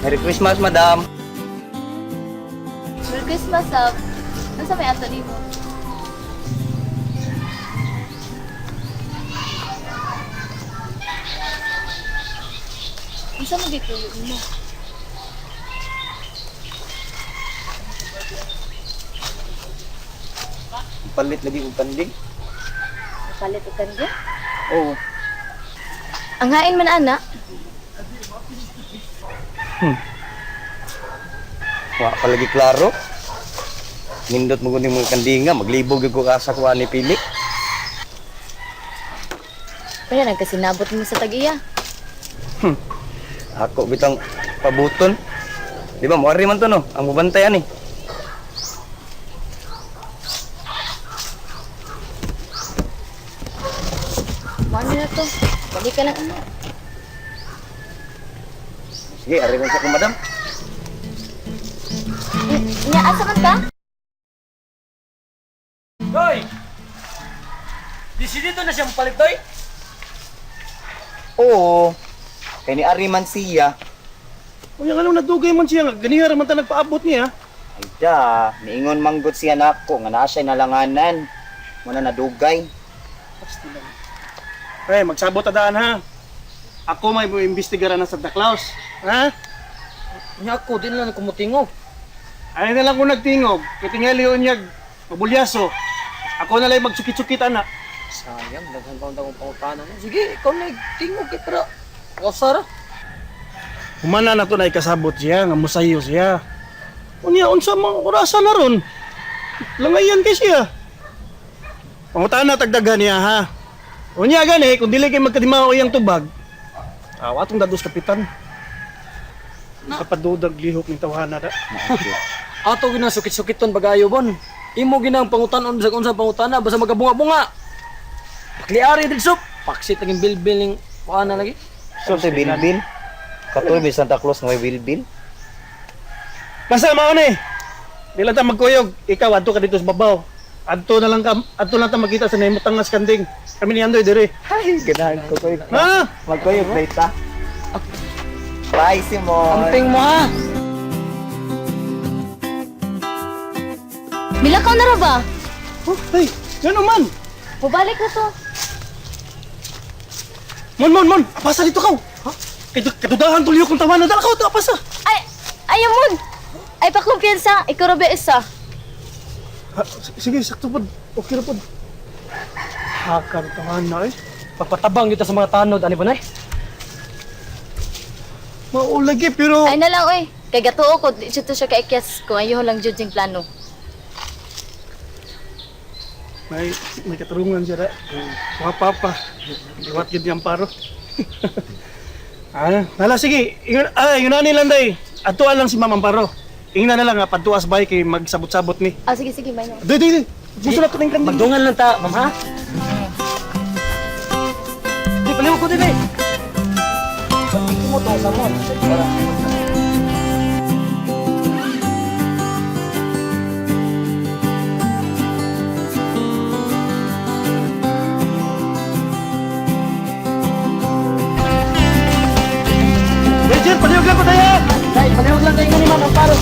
Merry Christmas, madam. Merry Christmas, Sab. Nasa may ato nimo? Unsa mo gituyo nimo? Palit lagi og kanding. Palit og kanding? Oo. Ang hain man ana. Wa pa lagi klaro. Nindot mo kuning mga kandinga, maglibog gyud ko asa ko ani pili. Pero nagkasinabot mo sa tag-iya. Ako bitang pabuton. Di ba mo man to no? Ang mubantay ani. Mao na to. Balik ka lang ano. Sige, ari lang sa ko madam. Nya asa man ka? Doy! Disidido na siyang palit, Doy! Oo. Kay ni ari man siya. Unya nga nung nadugay man siya, ganiha ra man ta nagpaabot niya. Ay da, niingon manggut siya nako nga naa siya nalanganan. Muna nadugay. Pre, magsabot ta daan ha. Ako may imbestigaran ng Santa Claus. Ha? Nya ako, di na lang kumutingog. Ay na lang kung nagtingog, kay tingali unyag mabulyaso. Ako na lang magsukit-sukit ana. Sayang, daghan pa akong pangutana. no? Sige, ikaw na tingog kay para. Kasara. Humana na to na ikasabot siya, nga musayo siya. Unya, unsa mga orasa na ron? Langayan kay siya. Pangutana tagdagan niya ha. Unya gani, kung dili kay magkadimao iyang tubag, awa atong dados kapitan. Kapadudag lihok ni tawhana da. Ato ginang sukit-sukiton bagayo bon. Imo ginang pangutanon bisag unsa pangutana basta magabunga-bunga. Pakliari diri sup. Paksit ang bilbil ning kuana lagi. So, si Bilbil. Katuloy may Santa Claus nga may Bilbil. Basta mao ni. Di lang ta magkuyog. Ikaw adto ka dito sa babaw. Adto na lang ka, adto lang ta magkita sa nahimutang nga kanding. Kami ni Andoy dire. Ay, ganahan ko koy. Ha? Magkuyog na ita. Bye, Simon. Amping mo ha. Milakaw na ra ba? Oh, hey, ngano man? Mubalik na to. Mon mon mon, apasa dito kaw. Ha? Kay kadudahan tuloy kong tawanan dala kaw, apasa. Ay, ayaw mon. Ay pakumpiyansa, ikaw ra ba isa? Ha, sige, sakto pod. Okay ra pod. Hakar tawanan eh. Pagpatabang kita sa mga tanod ani ba nay? Maulagi pero Ay na lang oy. Kay gatuo ko di siya to siya kaikyas kung ayaw lang jud yung plano. may may katarungan siya ra. Wa papa. Liwat gid niyang paro. Ah, nala sige. Ingon ah, ingon ani lang day. Atuan lang si Ma'am Amparo. Ingnan na lang nga padtuas bay kay magsabot-sabot ni. Ah, sige sige, may na. Day day day. Gusto na ko ning kanding. Magdungan lang ta, ma'am ha. Di paliwag ko din eh. Mo to sa mon. Richard, palihog lang ko tayo. Day, paliwag lang tayo ni ma'am Amparo.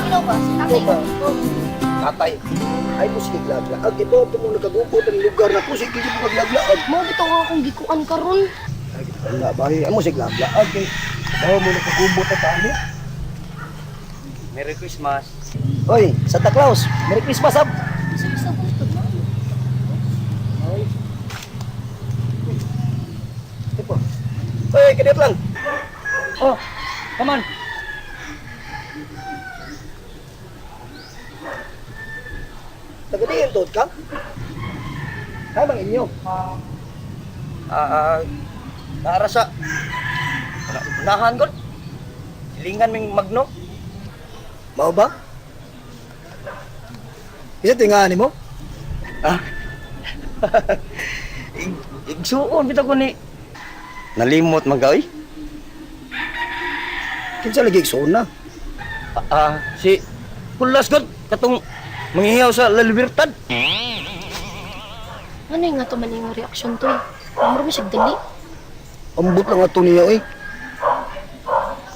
Ikaw ba? Tatay ko. Tatay, ay mo sige glaglaag. Ito, ito mo nagkagupot ang lugar na ko. Sige, sige mo kaglaglaag. Mo bitaw nga akong gikuan karon. Ay, wala ba? Ay mo sige glaglaag. Eh. Daw mo nagkagubot at ano. Merry Christmas. Oy, Santa Claus. Merry Christmas, ab. Tipo. Oy, kadiyot lang. Oh, come on. Tagadiin tuod ka? Kaya bang inyo? Ah, para sa unahan gol. Silingan ming magno. Mao ba? Isa tingaan nimo? Ah. Igsuon bitaw ko ni nalimot man ka oy. Kinsa lagi igsuon na? Ah, si Kulas god katong manghihaw sa La Libertad. Ano yung nga to man yung reaksyon to eh? Amro mo siya dali. Ambot lang ato niya oy.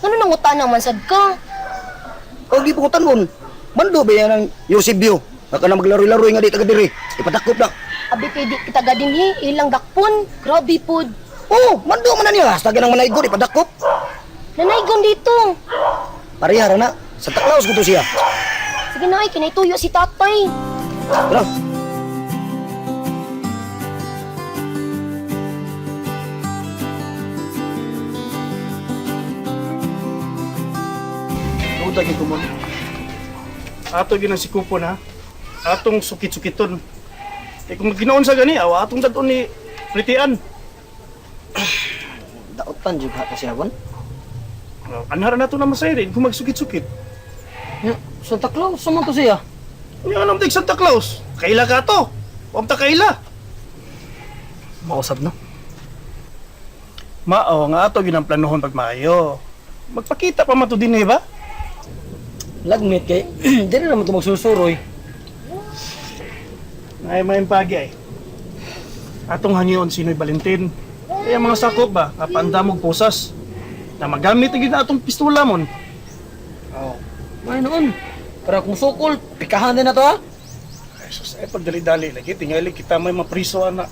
Ano nangutan naman sad ka? Og di pangutan-on. Mando ba yan ang Eusebio? Nga na maglaro-laro nga di taga diri. Ipadakop na. Abi kay di kita gadinhi, ilang dakpon. Grabe pod. Oh, mando man na niya. Hasta ganang manaygod ipadakop. Nanaygon dito. Pareha ra na. Santa Claus ko to siya. Sige na ay, kinaituyo si tatay. Tara. Tuta gyud ko mo. Ato gyud ang sikupon ha. Atong sukit-sukiton. Kay kung ginoon sa gani, awa atong dadon ni Pritian. Daotan jud ha siya bon. Anhara na to na masayrin kung magsukit-sukit. Nya, Santa Claus sa man to siya. Nga alam tig Santa Claus. Kaila ka to. Huwag ta kaila. Mausab no. Mao nga ato ginang planohon pag maayo. Magpakita pa man to din eh ba? Lagmit kay dili naman to magsusuroy. Ay may pagi ay. Atong hangyon sino'y Valentin. Kaya mga sakop ba, kapandamog posas. Na magamit na gid na atong pistula mon. Oh. May noon. Para kung sukol, pikahan din na to ha. Ay sus, ay pagdali-dali lagi tingali kita may mapriso ana.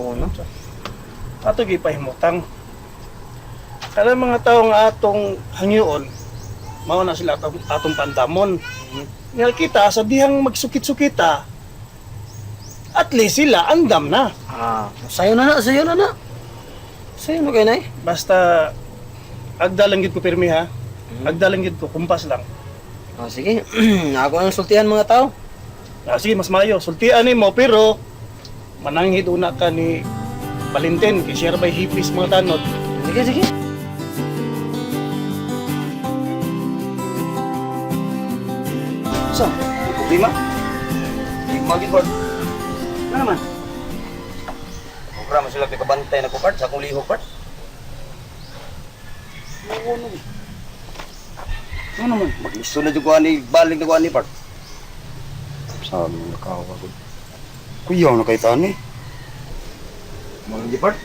Oo no. Ato gipahimutang. Kada mga tao nga atong hangyoon, mao na sila atong pandamon. Nga kita sa dihang magsukit-sukita, at least sila andam na. Ah, sayo na na, sayo na na. Sayo na kay nay. Basta agda lang gid ko pirmi ha. Agda lang gid ko kumpas lang. Oh, sige. Ako ang sultihan mga tao. Ah, sige, mas maayo. Sultian nimo pero mananghid una ka ni Valentin kay siya ra bay hipis mga tanod. Sige, sige. So, may problema? Di magid part. Ano naman? Obra man sila kabantay na ko part sa akong lihok part. Ano naman? Maglisod na jud ko ani balik na ko ani part. Sabi mo nakawa ko. Kuyaw na kay tani. Mga di part.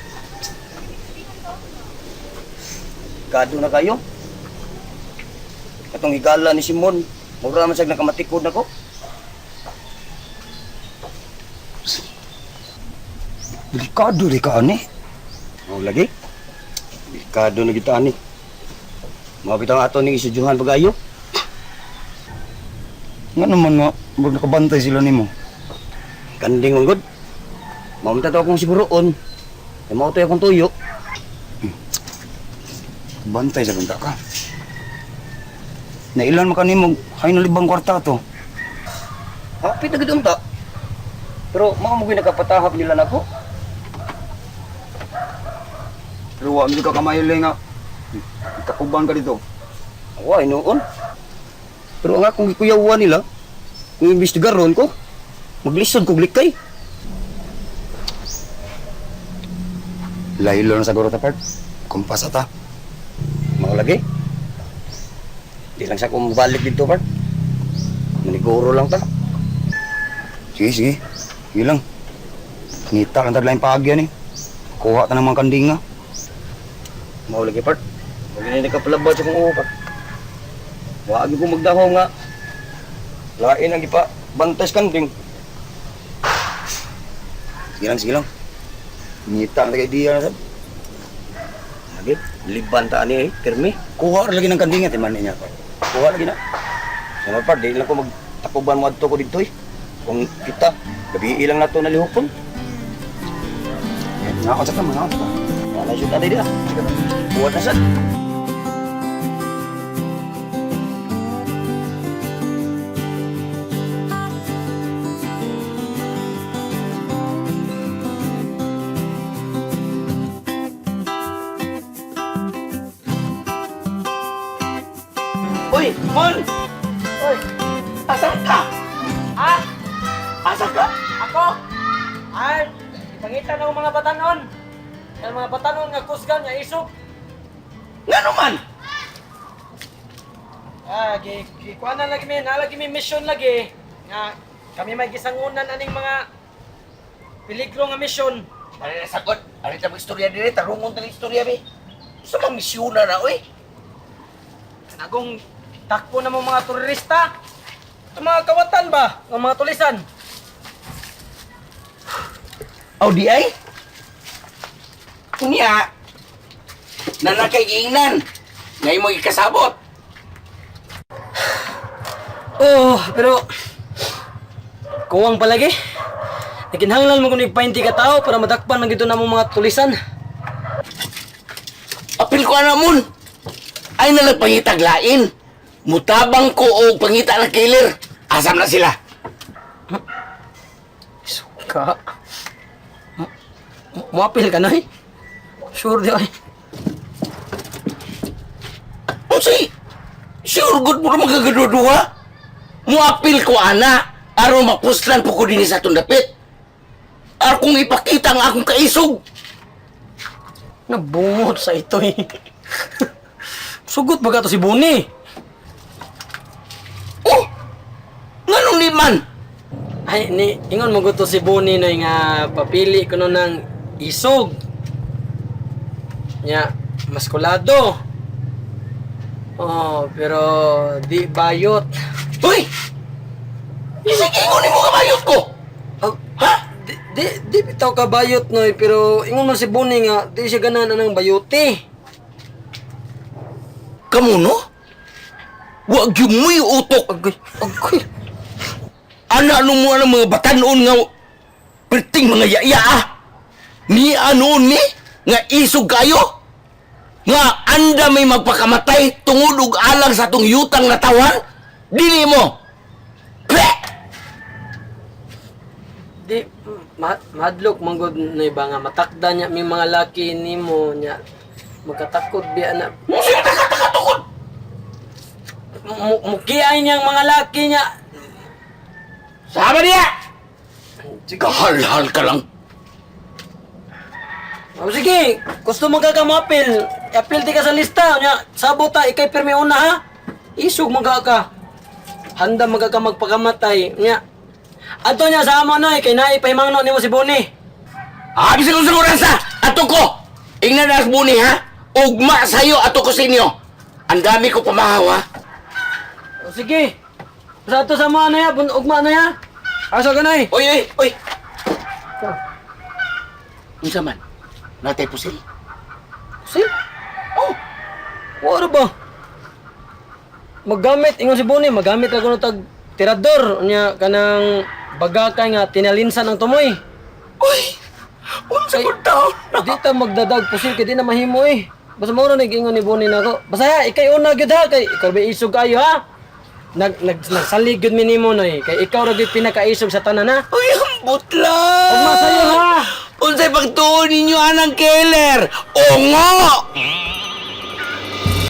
Kado na kayo. Katong higala ni Simon, mura man siya nakamatikod nako. Delikado di ka ani. Oh, lagi. Delikado na kita ani. Mga bitang ato ning isudyuhan pagayo. Nga naman nga, murag nakabantay sila nimo. Kanding manggod. Mamunta to akong siguroon. Kay mao to akong tuyo. Bantay sa banda ka. Nailan man kanimo, hay na libang kwarta to. Hapit na gid unta. Pero mao mo gyud nakapatahap nila nako. Pero wa mi ka kamayole nga. Kakuban ka dito. Wa noon. Pero ang akong gikuyawan nila, kung imbestigaron ko, maglisod kog likay. Laylo na sa guro ta part. Kumpasa ta. Mao lagi. Di lang sa akong mabalik dito, part. Maniguro lang ta. Sige, sige. Sige lang. Ngita lang taglaing paagyan eh. Kuha ta ng mga kanding nga. Mao lagi, part. Huwag na nakapalabad sa kong uho, part. Wa gyud ko magdaho nga. Lain ang gipa bantas kanding. Sige lang, sige lang. Ngita lang tagay diya na sab. Lagi, liban ta ani eh, pirmi. Kuha ra lagi ng kanding nga timan niya part. Kuha lagi na. Sama part, di lang ko magtakuban mo adto ko dito eh. Kung kita, gabi ilang nato nalihokon. Nga ako sa ta, mga ako sa ta. Wala siya tatay dia. Buhat na sad. Uy, Mon! Uy, asan ka? Ha? Asa ka? Ako? Ay, ipangita na mga batanon. Ang mga batanon nga kusgan nga isog. Ngano man? Ah, gi gi kuan na lagi mi, na lagi mi mission lagi nga kami may gisangunan aning mga peligro nga mission. Ari na sagot. Ari ta istorya dire, tarungon ta istorya be. Sa mga misyona na oy. Nagong takbo na mo mga turista. Ito mga kawatan ba? Ng mga tulisan. Aw di ay. Unya. Nanakay giingnan. Ngay mo ikasabot. Oh, pero kuwang palagi. Nakinahanglan mo kung 20 ka tao para madakpan ng gito na mo mga tulisan. Apil ko ana mon. Ay nalang pangitag lain. Mutabang ko og pangita ng killer. Asam na sila. Suka. Muapil ka na eh. Sure di ay. Unsay? Sure good mo magkagaduduha. Muapil ko ana aron mapuslan po ko dinhi sa atong dapit. Aron kung ipakita ang akong kaisog. Nabungot sa ito eh. Sugot ba ka to si Boni? Oh! Nganong di man? Ay, ni, ingon mo to si Boni no nga papili ko no ng isog. Nya, maskulado. Oh, pero di bayot. Uy! Isig ingon nimo kabayot ko. Oh, Ha? di bitaw ka bayot noy, pero ingon man si Boni nga di siya ganahan anang bayoti. Kamo no? Wa gyud mo'y utok. Agoy, agoy. Ana ano mo ang mga batanon nga perting mga yaya ah. Ni ano ni nga isog kayo? Nga anda may magpakamatay tungod og alang sa atong yutang natawan? Dili mo. Pe! Di mahadlok man gud noy ba nga matakda niya may mga laki nimo nya magkatakot biya na Sino takatakot? Mukiay niyang mga laki niya. Sama niya! Kahalhal ka lang. O sige, gusto mo ka ka mo-appeal. Appeal di ka sa lista. Nya, sabot ta, ikay pirmi una ha. Isog mo ka ka. Handa mo ka ka magpakamatay. Nya, ato niya sa amo noy, kay naipahimangno nimo si Boni. Ah, bisa kong sigurasa! Ato ko! Ingnan na buni ha? Ugma sa'yo, ato ko sa inyo. Ang dami ko pamahaw ha. O sige, sa ato sa amo na ya, ugma na ya. Asa ka nay? Oy, oy, oy! Unsa man? Natay pusil? Si? Oh! Wala ba? Maggamit, ingon si Boni, maggamit ako ng tag tirador. Nya, kanang bagakay nga tinalinsan ang tumoy. Uy! Unsa ko taon? Di ta magdadag pusil kay di na mahimo eh. Basta mao na nag-ingon ni Boni nako. Basta ha, ikay una gyud ha kay ikaw ba isog kayo ha. Nag nag nagsalig gyud mi nimo noy kay ikaw ra gyud pinakaisog sa tanan ha. Uy, ambot lang! Ugma sayo ha. Unsay pagtuon ninyo anang killer? Ongo!